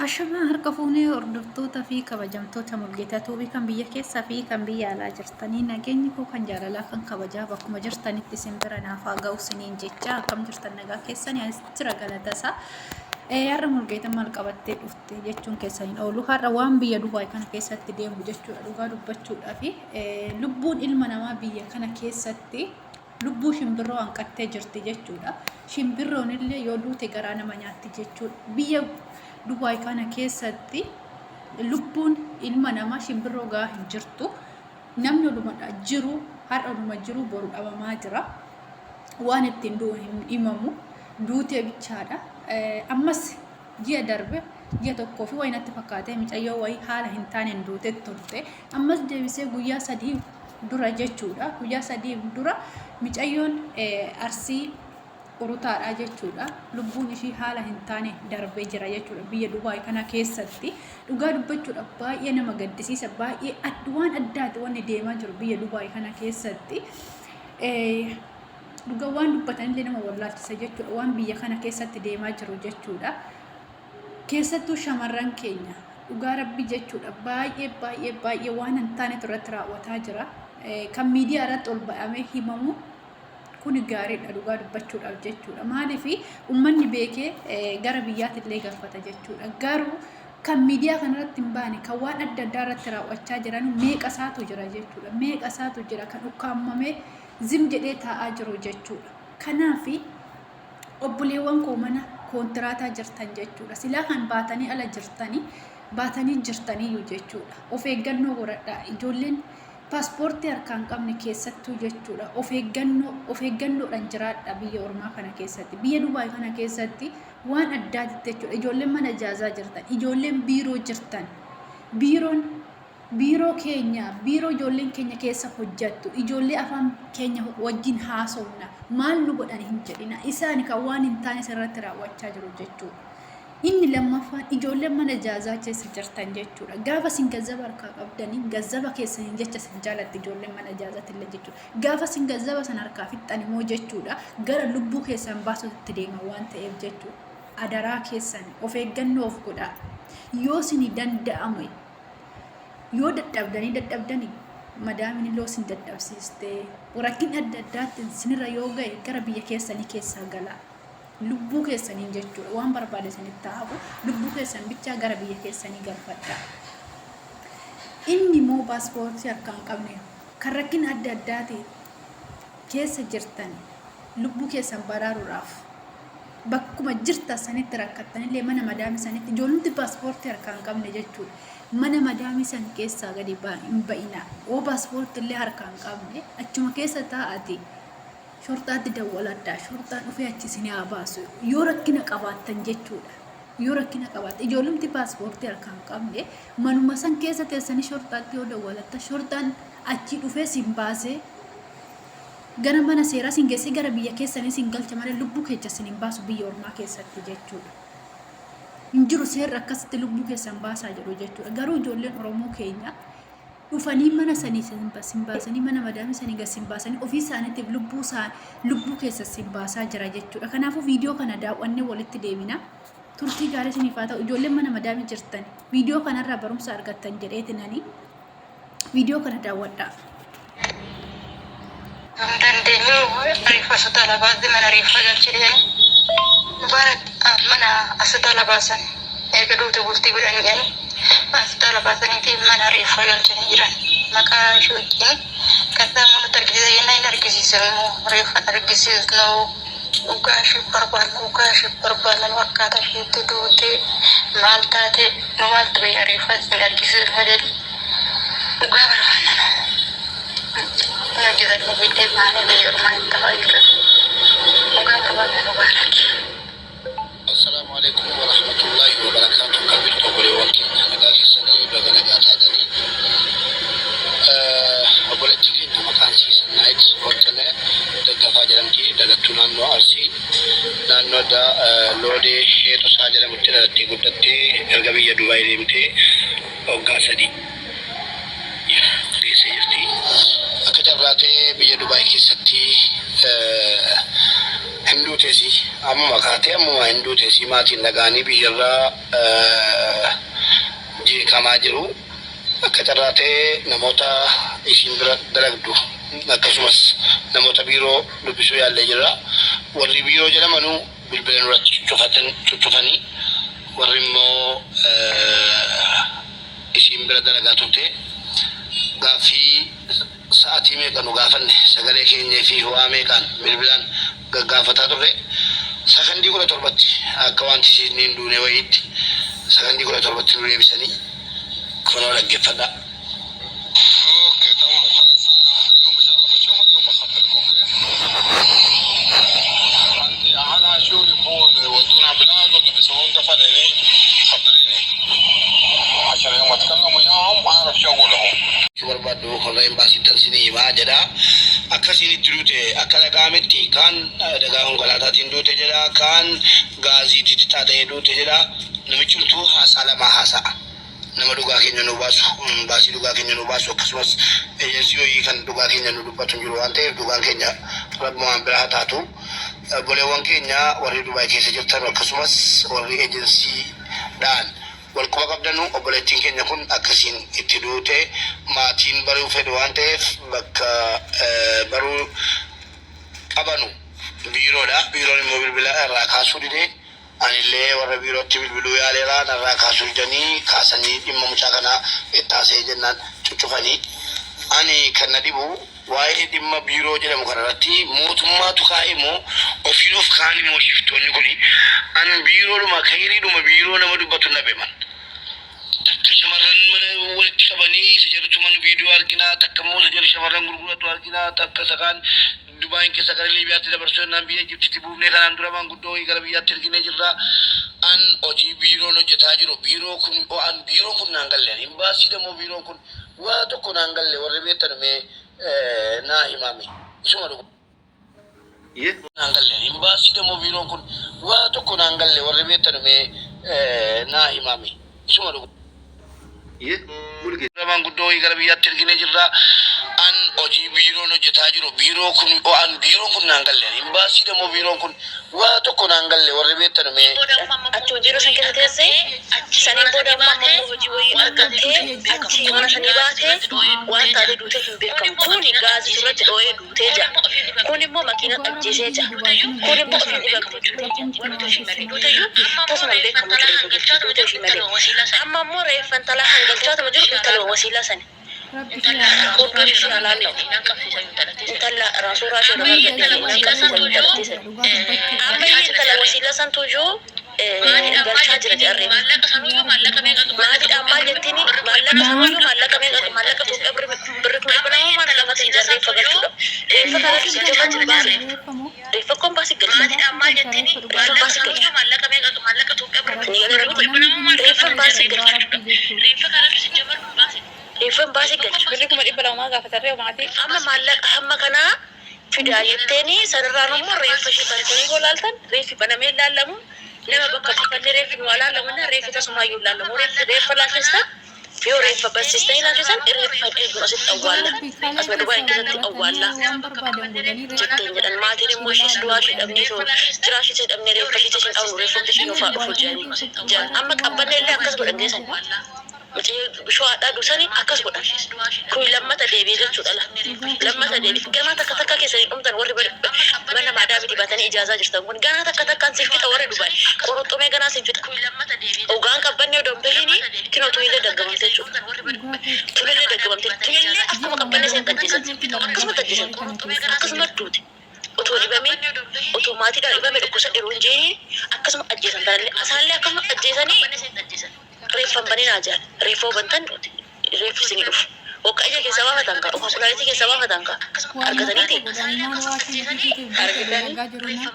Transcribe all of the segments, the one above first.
Ashamaa harka fuunee hordoftoota fi kabajamtoota Mulgeetaa Tuubii kan biyya keessaa fi kan biyya alaa jirtanii nageenyi koo kan jaalalaa kan kabajaa bakkuma jirtanitti isin bira naaf haa ga'u isiniin jecha akkam jirtan nagaa keessanii anis jira galatasaa. Har'a Mulgeetaan maal qabattee dhufte jechuun keessan hin oolu. Har'a waan biyya Dubaay kana keessatti deemu jechuudha dhugaa dubbachuudhaa fi lubbuun ilma namaa biyya kana keessatti Lubbuu shimbirroo hanqattee jirti jechuudha. Shimbirroon illee yoo duute garaa nama nyaatti jechuudha. Biyya Dubaay kana keessatti lubbuun ilma namaa shimbirroo gahaa hin jirtu. Namni oluma jiru har'a oluma jiru boru dhabamaa jira. Waan ittiin du'u hin himamu. Duutee bichaadha. Ammas ji'a darbe ji'a tokkoo fi wayi natti fakkaatee micayyoo wayii haala hin taaneen duutee turte. Ammas deebisee guyyaa 3 dura jechuudha. Guyyaa 3 dura micayyoon Arsii Urutaadha jechuudha. Lubbuun ishii haala hin taane darbee jira jechuudha biyya Dubaay kana keessatti. Dhugaa dubbachuudha baay'ee nama gaddisiisa baay'ee waan addaati wanni deemaa jiru biyya Dubaay kana keessatti. Dhugaa waan dubbatanillee nama wallaalchisa jechuudha waan biyya kana keessatti deemaa jiru jechuudha. Keessattuu shamarran keenya dhugaa rabbi jechuudha baay'ee baay'ee baay'ee waan hin taanetu irratti raawwataa jira. Kan miidiyaa irratti ol ba'amee himamu kuni gaariidha dhugaa dubbachuudhaaf jechuudha. Maaliif uummanni beekee gara biyyaatti illee galfata jechuudha. Garuu kan miidiyaa kanarratti hin baane kan waan adda addaa irratti raawwachaa jiran meeqa isaatu jira jechuudha. Meeqa isaatu jira kan ukkaamamee zim jedhee taa'aa jiru jechuudha. Kanaaf obboleewwan koo mana koontiraataa jirtan jechuudha. Silaa kan baatanii ala jirtanii baatanii jirtaniyyuu jechuudha. Of eeggannoo godhadhaa. Ijoolleen paaspoortii harkaa hin qabne keessattuu jechuudha. Of eeggannoo of eeggannoodhaan jiraadha biyya ormaa kana keessatti. Biyya Dubaay kana keessatti waan addaatitti jechuudha. Ijoolleen mana ijaazaa jirtan, ijoolleen biiroo jirtan, biiroon Biiroo keenya, biiroo ijoolleen keenya keessa hojjattu, ijoollee afaan keenya wajjin haasofna, maal nu godhan hin jedhina. Isaani kan waan hin taane sirratti raawwachaa jiru jechuudha. Inni lammaffaan ijoolleen mana jaazaa keessa jirtan jechuudha. Gaafa isin gazzaba harkaa qabdanii gazzaba keessaniin jecha isin jaalatti ijoolleen mana jaazatillee jechuudha. Gaafa isin gazzaba sana harkaa fixxan immoo jechuudha gara lubbuu keessan baasuutti deema waan ta'eef jechuudha. Adaraa keessan of eeggannoo of godhaa. Yoo isin danda'ame Yoo dadhabdanii dadhabdanii madaamin illee isin dadhabsiiste rakkin adda addaatti sinirra yoo ga'e gara biyya keessanii keessaa galaa. Lubbuu keessaniin jechuudha waan barbaade isinitti haa hafu lubbuu keessan bichaa gara biyya keessanii galfadhaa. Inni immoo paaspoortii harkaa hin qabne kan rakkina adda addaatiin keessa jirtan lubbuu keessan baraaruudhaaf bakkuma jirtan sanitti rakkattanillee mana madaamii sanitti ijoollumti paaspoortii harkaa hin qabne jechuudha. Mana madaamii san keessaa gadi hin ba'inaa. Yoo paaspoortii illee harkaa hin qabne achuma keessa taa'ati shorxaatti dawwaladhaa. Shorxaan dhufee achi isin haa baasu. Yoo rakkina qabaattan jechuudha. Yoo rakkina qabaatte ijoollumti paaspoortii harkaa hin qabne manuma san keessa teessanii shorxaatti yoo dawwalattan shorxaan achii dhufee isin baasee gara mana seeraa sin geessee gara biyya keessanii sin galcha malee lubbuu keecha sin hin baasu biyya ormaa keessatti jechuudha. Hin jiru seerri akkasitti lubbuu keessan baasaa jedhu jechuudha. Garuu ijoolleen Oromoo keenya dhufanii mana sanii sin baasanii mana madaamii sanii gad sin baasanii ofii isaaniitiif lubbuu isaa lubbuu keessa sin baasaa jira jechuudha. Kanaafuu viidiyoo kana daawwannee walitti deebina. Turtii gaarii isiniif haa ta'u ijoolleen mana madaamii jirtan viidiyoo kanarraa barumsa argattan jedheetinanii. Viidiyoo kana daawwadhaa. Hin dandeenyu reeffa hospitaala baasne mana reeffa galchine Mubaarak mana hospitaala baasan eega duute bultii godhan jedhanii hospitaala baasaniiti mana reeffa galchanii jiran maqaa ishee wajjin kasaa immoo nutti argisiisa jennaan hin argisiisan immoo reeffa hin argisiisnu dhugaa ishee barbaanna dhugaa ishee barbaanna nu akkaataa isheetti duute maal taate Nu maaltu beeka reeffa isin argisiisnu jedhi dhugaa barbaanna nu. Hin hojjetanne jettee baanee biyya ormaa hin ta'aa jirra. Dhugaa barbaanna dhugaa lakki. Assalaamu Aleeykum Warahmatullaahi Wabarakaatuh Akkam jirtu obboleewwan keenya nagaa keessanii baga nagaa taatanii Obboleettii keenya maqaan isii Sannaayit Warqinee Daggafaa jedhamti dhalattuu naannoo Arsii Naannoo addaa Loodee Heexosaa jedhamutti dhalattee guddatte. Erga biyya Dubaay deemtee waggaa 3 geessee jirti. Akka carraa ta'ee biyya Dubaay keessatti Hin duutesi ammuma kaatee ammuma hin duutesi maatiin dhaga'anii biyyarraa jeeqamaa jiru. Akka carraa ta'ee namoota isiin bira dalagdu akkasumas namoota biiroo dubbisuu yaallee jirra. Warri biiroo jedhamanuu bilbila nurratti cuccufanii warri immoo isiin bira dalagaa turte gaaffii sa'atii meeqa nu gaafanne sagalee keenyee fi ho'aa meeqaan bilbilaan gaggaafataa turre sakandii 17tti akka wanti isiin hin duune wayiitti sakandii 17tti nu deebisanii kunoo dhaggeeffadhaa. اوكي تمام خلاص انا اليوم ان شاء الله بشوفك اليوم بخبرك. اوكي انت اهلها شو يبون يودونها بلاد ولا بيسوون دفن هني؟ خبريني عشان يوم اتكلم وياهم اعرف شو اقول لهم. Barbaaddu warra imbaasiitti isinii himaa jedha. Akkasiin itti duute akka dhaga'ametti kaan dhagaa konkolaataatiin duute jedha, kaan gaaziitti xaxa'ee duute jedha. Namichi hunduu haasaa lama haasa'a. Nama dhugaa keenya nu baasu, baasii dhugaa keenya nu baasu akkasumas eejensii wayii kan dhugaa keenya nu dubbatu hin jiru waan ta'eef dhugaan keenya rabbumaan biraa haa taatu. Obboleewwan keenya warri Dubaay keessa jirtan akkasumas warri eejensiidhaan wal quba qabdanu obboleettiin keenya kun akkasiin itti duute maatiin baruu fedhu waan ta'eef bakka baruu qabanu biiroodha. Biiroon immoo bilbila irraa kaasuu didee anillee warra biirootti bilbiluu yaaleera narraa kaasuu didanii kaasanii dhimma mucaa kanaa itti haasa'ee jennaan cuccufanii. Ani kan na dhibu waa'ee dhimma biiroo jedhamu kanarratti mootummaatu kaa'e moo ofiin of kaan immoo shiftoonni kuni an biiroodhuma kayiriidhuma biiroo nama dubbatu na beeman. Takka shamarran mana walitti qabanii isa jarri tuman viidiyoo arginaa, takka immoo isa jarri shamarran gurguratu arginaa, takka isa kaan Dubaayin keessa gara Liibiyaatti dabarsuu jennaan biyya Ijiptitti buufnee kanaan dura maanguddoo wayii gara biyyaatti erginee jirra. An hojii biiroon hojjetaa jiru biiroo kun an biiroon kun naan galle imbaasii immoo biiroon kun waa tokko naan galle warri beektan mee naa himaame isuma dhugu. ይህ Naan galle imbaasii immoo biiroon kun waa tokko naan galle warri beektan mee naa himaame isuma dhugu. ይህ ሙሉጌታ Maanguddoo wayii gara biyyaatti erginee jirra. An hojii biiroon hojjetaa jiru biiroo kun an biiroon kun naan galle imbaasii immoo biiroon kun waa tokko naan galle warri beektan mee Achi hojii san keessa teessee saniin booda ammoo ammoo hojii wayii argattee achi mana sanii baatee waan taatee duutee hin beekamu. Kuni gaazii irratti dhoo'ee duutee jira. Kun immoo makiina ajjeesee jira. Kun immoo ofiin dhibamte duutee jira. Wanti ishii malee duuteyyuu tasuma hin beekamu jechuudha duutee ishii malee. Amma immoo reeffa intalaa hangalchaatuma jiru intala wasiilaa sani. Hudduu ishii alaalla'u. Intala suuraa ishee irraa argadhe nan qabsiisan intalattii sani. Amma inni intala wasiilaa santuyyuu galchaa jira jedhan reefu. Maatiidhaan maal jettiini maallaqa sanuyyuu maallaqa meeqa maallaqa Itoophiyaa birri 200,000 maal lafa hin jarre reeffa galchuudha. Reeffa kanatti jajjabaa baase. Reeffa koon baasii galchu. Reeffa baasii galchu. Ni galee miti. Reeffa baasii galchu. Reeffa baasii galchu. Birri 200,000 gaafatarree maatii. Amma maallaqa hamma kanaa fidaa jetteeni sanirraan immoo reeffa ishee bantanii yoo laaltan reeffi banamee ilaalamu nama bakka buufannee reeffi nu ilaalamu reeffi tasumaayyuu ilaalamu reeffi reeffa laalchistan yoo reeffa barsiistanii laalchistan reeffa eeguma asitti awwaalla asuma Dubaay keessatti awwaalla jetteen jedhan maatiin immoo ishees du'aa ishee dhabnee jiraa ishee dhabnee reeffa ishee hin dhabnu reeffamti ishee nuufaa dhufu jedhanii jedhan amma qabbanne illee akkas godhan geessan. Sho'aadhaa dursanii akkas godhan. Kun lammata deebi'ee jechuudha la. Lammata deebi'ee. Ganaa takka takka keessanii dhumtan warri mana maadaa miti baatanii ijaazaa jirtan kun ganaa takka takkaan sin fixa warri Dubaay. Qoroxxomee ganaa sin fixa. Ogaan qabbanne odoo hin bahiini kinoo tunillee daggamamte jechuudha. Tunillee daggamamte. Tunillee akkuma qabbanne sin ajjeesan. Akkasuma ajjeesan. Akkasuma duute. Otoo dhibamee otoo maatiidhaan dhibame dhukkubsa yeroo hin jeeniin akkasuma ajjeesan tanallee isaallee akkasuma ajjeesanii reeffa hin baninaa jedhan reeffa bantan reeffi isinii dhufu. Hokka ija keessa baafatan kaa hokka kulaalitii keessa baafatan kaa argataniiti. Argitanii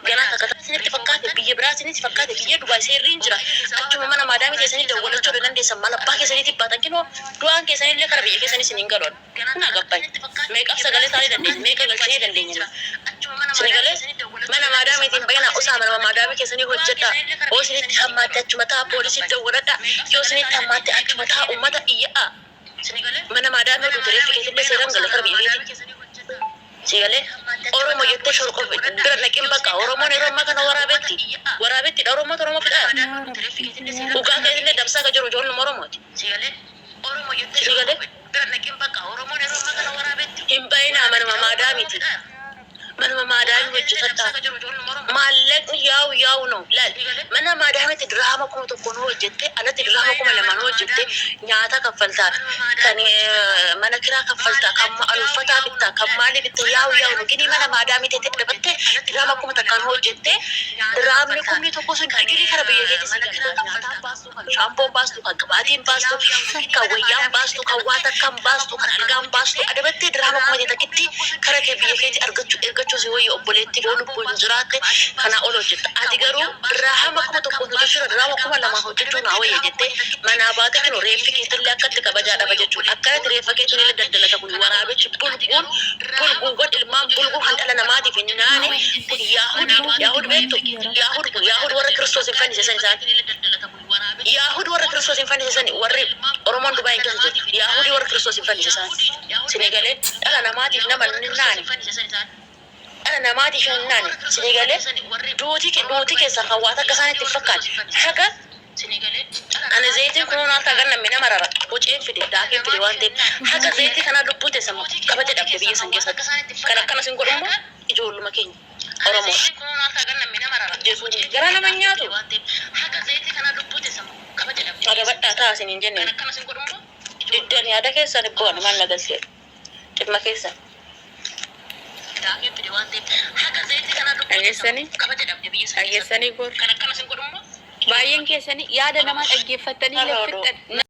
ganaa takka takka isinitti fakkaate biyya biraa isinitti fakkaate biyya Dubaay seerri hin jira. Achuma mana maadaamii teessanii dawwalachuu dandeessan mala abbaa keessaniitti baatan kinoo du'aan keessanillee kara biyya keessanii isin hin galuun. Kun agabbaay meeqaaf sagalee taanee dandeenya meeqa galchinee dandeenya. Isin galee mana maadaamiitiin bayinaa osaa mana maadaamii keessanii hojjedhaa. Yoo isinitti hammaatte achuma ta'a poolisiif dawwaladhaa. Yoo isinitti hammaatte achuma ta'a uummata iyya'a. Mana maadaamii oduu reeffi keessillee seeraan gala kara biyya keetii. Sigalee Oromo jettee shorqo bira naqin bakka Oromoon yeroo ammaa kana waraabetti waraabettidha. Oromoota Oromoo fixaa. Yaa Rabbi, yaa Dhugaa keessillee dabsaa ka jiru ijoolluma Oromooti. Sigalee hin bayinaa manuma maadaamiti. Manuma maadaamii hojjetadhaa. Maallaqni yaa'u yaa'u no. Laal mana maadaamitti dirhama 1000 nu hojjette, alatti dirhama 2000 nu hojjette, nyaata kaffaltaa, kan mana kiraa kaffaltaa, kan uffataa bittaa, kan maalii bittaa, yaa'u yaa'u no. Gini mana maadaamii teettee dabatte dirhama 1000 nu hojjette, dirhamni 10,000 sun digirii kara biyya keetti si galcha. Nyaataan baastu, kan shaampoon baastu, kan qibaatiin baastu, kan wayyaan baastu, kan waa takkaan baastu, kan algaan baastu, adabattee dirhama kuma takkitti kara kee biyya keetti argachuu ergachuu si wayya. Obboleetti yoo lubbuun jiraatte kanaa ol hojjetta. Ati garuu dirhama 1000 hojjechuudha dirhama 2000 hojjechuu naa wayya jettee manaa baate kinu reeffi keetillee akkatti kabajaa dhaba jechuudha. Akkanatti reeffa keetillee daldalata kun waraabichi bulguun bulguuwwan ilmaan bulguu kan dhala namaatiif hin naane kun Yaahudi. Yaahud beektu? Yaahud kun Yaahud warra Kiristoos hin fannise san isaan. Yaahud warra Kiristoos hin fannise san, warri Oromoon Dubaay keessa jirtu. Yaahudi warra Kiristoos hin fannise isaan. Sinigalee dhala namaatiif nama hin naane. Dhala namaatiif hin naane. Sinigalee duutii keessan kan waan akka isaan itti hin fakkaanne. Haga ani zayitiin kun harka ganname nama rara boceen fide daakeen fide waan ta'eef, haga zayitii kanaa lubbuu teessan kabaja dhabde biyya san keessatti. Kan akkana sin godhummoo ijoolluma keenya Oromoodha. Garaa nama hin nyaatu. Adabadhaa ta'a isin hin jenneen. Diddan yaada keessan bu'an maal na galchee dhimma keessan. Dhageessanii? Dhageessanii gor. Baay'een keessanii yaada namaa dhaggeeffattanii Har'a oduu. laffixxan.